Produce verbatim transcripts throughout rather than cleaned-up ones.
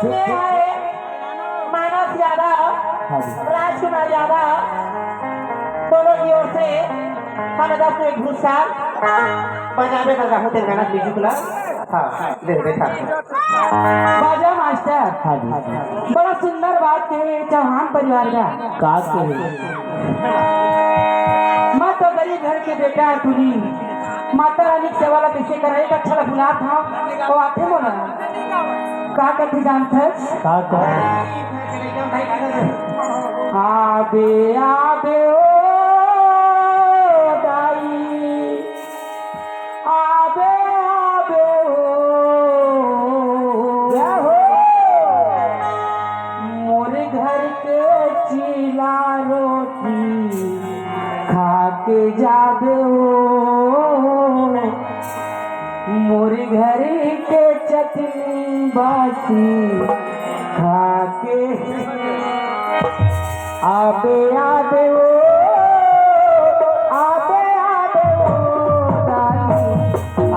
ये है मानस यादव, हाँ जी। राजकुमार यादव, दोनों की ओर से हम दस एक भूसा बजाबे कर रहा हूँ तेलंगाना म्यूजिक ला। हाँ, ले बैठा। बाजा मास्टर। हाँ जी। बड़ा सुंदर बात कहे चौहान परिवार का। का कहे? मैं तो गरीब घर के बेटा है तुझी। माता रानी के सेवा ला कइसे करही, एक अच्छा ला बुलात हँव, वो आथे मोला। का कथे जानथस? का कथे? आबे, आबे ओ दाई, आबे, आबे ओ। जय हो। मोर घर के चीला रोटी खा के जाबे ओ, मोर घर के चटनी बासी खा के आबे, आबे ओ, आबे, आबे ओ, दाई।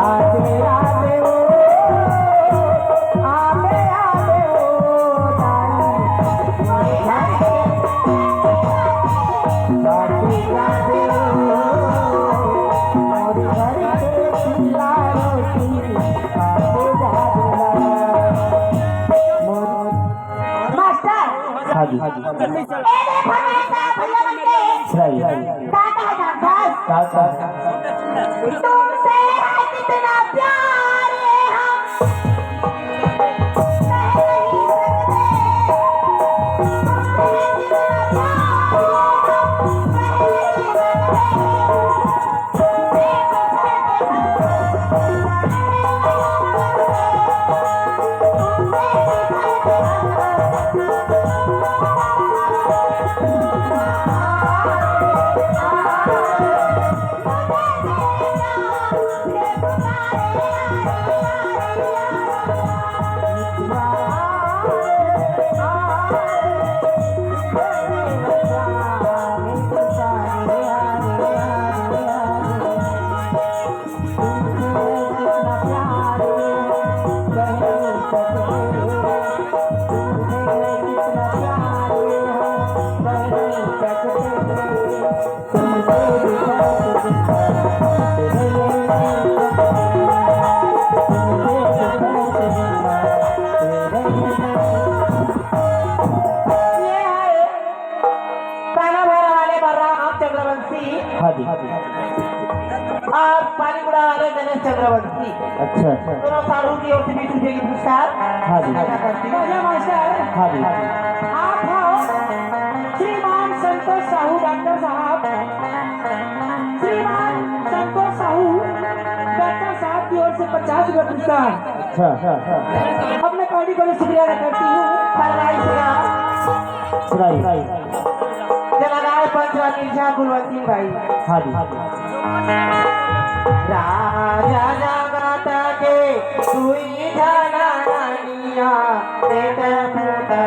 आबे, आबे ओ, आबे, आबे ओ, दाई। आबे, आबे ओ, मोर घर के चूल्हा रोटी, आबे, आबे ओ। मास्टर, हाँ जी। ए देखो ना, ऐसा भैया बन के सुनाइए। का कहा था, बस? का, का? तुमसे है कितना प्यार ये हम कह नहीं सकते। तुमसे है कितना प्यार ये हम कह नहीं सकते। ये है कानाभारा वाले बलराम चंद्रवंशी। हाँ जी। और पानीगुड़ा वाले गणेश चंद्रवंशी। अच्छा, अच्छा। दोनों साढ़ू की ओर से बीस रुपए की पुरस्कार। हाँ जी। अच्छा, मास्टर। हाँ जी। आप हो श्रीमान संतोष साहू डॉक्टर साहब, श्रीमान संतोष साहू डॉक्टर साहब की ओर से पचास रुपए पुरस्कार। अच्छा। अपने कमेटी को भी शुक्रिया अदा करती हूँ। फरमाइश का सुनाइए। जलाराय पंच व मिर्जा गुणवंती भाई। हाँ जी। राजा जगत के दुई झना रानिया, पेट फूटा।